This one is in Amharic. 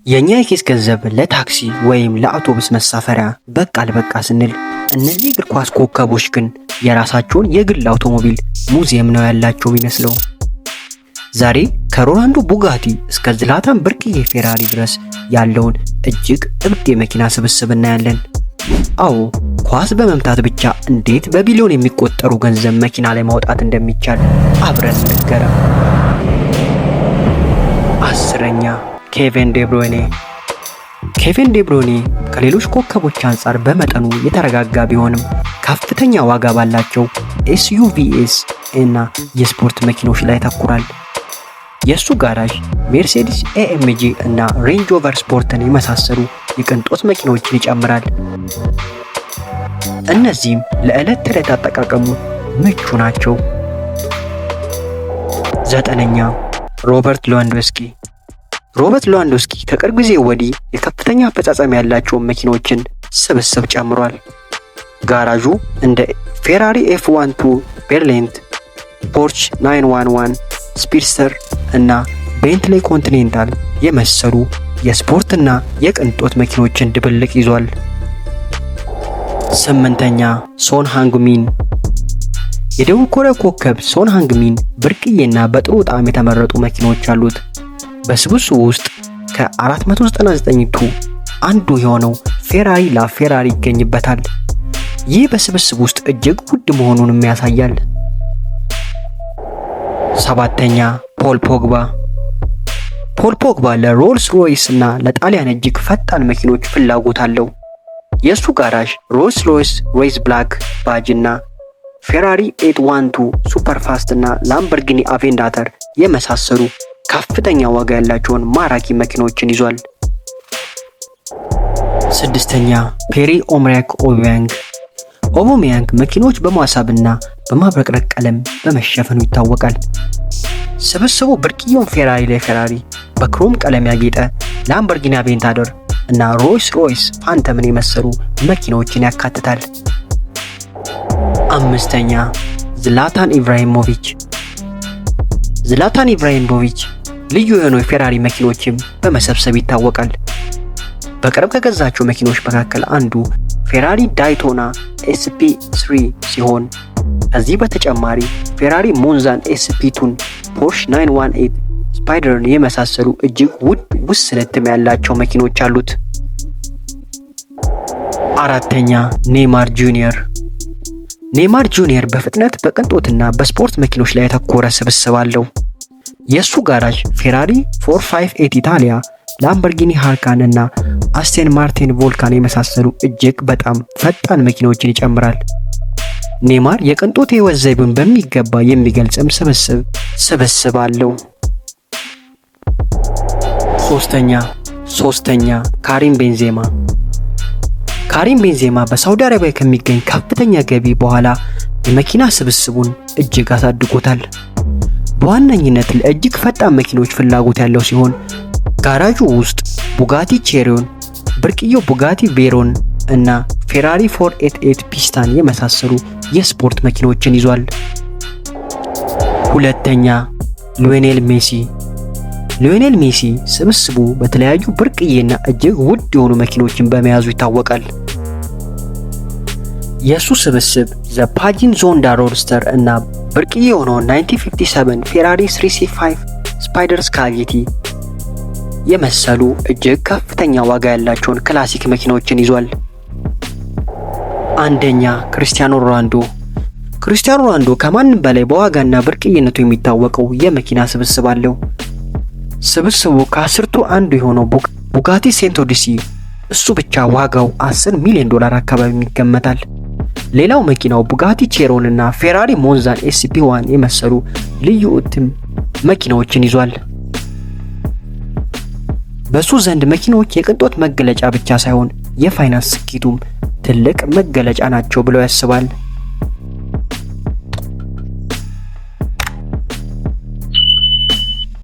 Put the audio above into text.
የእኛ የኪስ ገንዘብ ለታክሲ ወይም ለአውቶቡስ መሳፈሪያ በቃ አልበቃ ስንል፣ እነዚህ እግር ኳስ ኮከቦች ግን የራሳቸውን የግል አውቶሞቢል ሙዚየም ነው ያላቸው የሚመስለው። ዛሬ ከሮናልዶ ቡጋቲ እስከ ዝላታን ብርቅዬ ፌራሪ ድረስ ያለውን እጅግ እብድ የመኪና ስብስብ እናያለን። አዎ፣ ኳስ በመምታት ብቻ እንዴት በቢሊዮን የሚቆጠሩ ገንዘብ መኪና ላይ ማውጣት እንደሚቻል አብረን እንገረም። 10ኛ፣ ኬቨን ዴብሮይኔ። ኬቨን ዴብሮይኔ ከሌሎች ኮከቦች አንጻር በመጠኑ የተረጋጋ ቢሆንም ከፍተኛ ዋጋ ባላቸው SUVs እና የስፖርት መኪኖች ላይ ያተኩራል። የእሱ ጋራዥ ሜርሴዲስ AMG እና ሬንጅ ሮቨር ስፖርትን የመሳሰሉ የቅንጦት መኪኖችን ይጨምራል። እነዚህም ለዕለት ተዕለት አጠቃቀሙ ምቹ ናቸው። ዘጠነኛ፣ ሮበርት ሌዋንዶስኪ። ሮበርት ሌዋንዶስኪ ከቅርብ ጊዜ ወዲህ የከፍተኛ አፈጻጸም ያላቸውን መኪኖችን ስብስብ ጨምሯል። ጋራዡ እንደ ፌራሪ F12 Berlinetta፣ ፖርች 911 Speedster እና ቤንትሌ ኮንቲኔንታል የመሰሉ የስፖርትና የቅንጦት መኪኖችን ድብልቅ ይዟል። ስምንተኛ፣ ሶን ሃንግሚን። የደቡብ ኮሪያ ኮከብ ሶን ሃንግሚን ብርቅዬና በጥሩ ጣዕም የተመረጡ መኪኖች አሉት። በስብስቡ ውስጥ ከ499ቱ አንዱ የሆነው ፌራሪ ላፌራሪ ይገኝበታል። ይህ በስብስብ ውስጥ እጅግ ውድ መሆኑንም ያሳያል። ሰባተኛ፣ ፖል ፖግባ። ፖል ፖግባ ለሮልስ ሮይስ እና ለጣሊያን እጅግ ፈጣን መኪኖች ፍላጎት አለው። የእሱ ጋራዥ ሮልስ ሮይስ Wraith Black Badge እና ፌራሪ 812 Superfast እና ላምበርጊኒ አቬንታዶር የመሳሰሉ ከፍተኛ ዋጋ ያላቸውን ማራኪ መኪኖችን ይዟል። ስድስተኛ፣ ፔሪ ኤምሪክ ኦባሚያንግ። ኦባሚያንግ መኪኖች በማስዋብና በማብረቅረቅ ቀለም በመሸፈኑ ይታወቃል። ስብስቡ ብርቅዬውን ፌራሪ ላፌራሪ፣ በክሮም ቀለም ያጌጠ ላምበርጊኒ አቬንታዶር እና ሮልስ ሮይስ ፋንተምን የመሰሉ መኪናዎችን ያካትታል። አምስተኛ፣ ዝላታን ኢብራሂሞቪች። ዝላታን ኢብራሂሞቪች ልዩ የሆኑ የፌራሪ መኪኖችም በመሰብሰብ ይታወቃል። በቅርብ ከገዛቸው መኪኖች መካከል አንዱ ፌራሪ ዳይቶና SP3 ሲሆን ከዚህ በተጨማሪ ፌራሪ ሞንዛን SP2ን፣ ፖርሽ 918 ስፓይደርን የመሳሰሉ እጅግ ውድ ውስን እትም ያላቸው መኪኖች አሉት። አራተኛ፣ ኔይማር ጁኒየር። ኔይማር ጁኒየር በፍጥነት፣ በቅንጦትና በስፖርት መኪኖች ላይ ያተኮረ ስብስብ አለው። የእሱ ጋራዥ ፌራሪ 458 ኢታሊያ፣ ላምበርጊኒ ሃርካን እና አስቶን ማርቲን ቮልካን የመሳሰሉ እጅግ በጣም ፈጣን መኪኖችን ይጨምራል። ኔይማር የቅንጦት የህይወት ዘይቤውን በሚገባ የሚገልጽም ስብስብ አለው። ሶስተኛ፣ ካሪም ቤንዜማ። ካሪም ቤንዜማ በሳውዲ አረቢያ ከሚገኝ ከፍተኛ ገቢ በኋላ የመኪና ስብስቡን እጅግ አሳድጎታል። በዋነኝነት ለእጅግ ፈጣን መኪኖች ፍላጎት ያለው ሲሆን ጋራዡ ውስጥ ቡጋቲ ቼሮን፣ ብርቅዬው ቡጋቲ ቬሮን እና ፌራሪ 488 ፒስታን የመሳሰሉ የስፖርት መኪኖችን ይዟል። ሁለተኛ፣ ሊዮኔል ሜሲ። ሊዮኔል ሜሲ ስብስቡ በተለያዩ ብርቅዬና እጅግ ውድ የሆኑ መኪኖችን በመያዙ ይታወቃል። የእሱ ስብስብ ዘ ፓጂን ዞንዳ ሮድስተር እና ብርቅዬ የሆነውን 1957 ፌራሪ 3C5 Spider Scaglietti የመሰሉ እጅግ ከፍተኛ ዋጋ ያላቸውን classic መኪናዎችን ይዟል። አንደኛ፣ ክርስቲያኖ ሮናልዶ። ክርስቲያኖ ሮናልዶ ከማንም በላይ በዋጋና ብርቅዬነቱ የሚታወቀው የመኪና ስብስብ አለው። ስብስቡ ከአስርቱ አንዱ የሆነው ቡጋቲ ሴንቶዲሲ እሱ ብቻ ዋጋው 10 ሚሊዮን ዶላር አካባቢ ይገመታል። ሌላው መኪናው ቡጋቲ ቼሮን እና ፌራሪ ሞንዛን SP1 የመሰሉ ልዩ እትም መኪናዎችን ይዟል። በሱ ዘንድ መኪናዎች የቅንጦት መገለጫ ብቻ ሳይሆን የፋይናንስ ስኬቱም ትልቅ መገለጫ ናቸው ብለው ያስባል።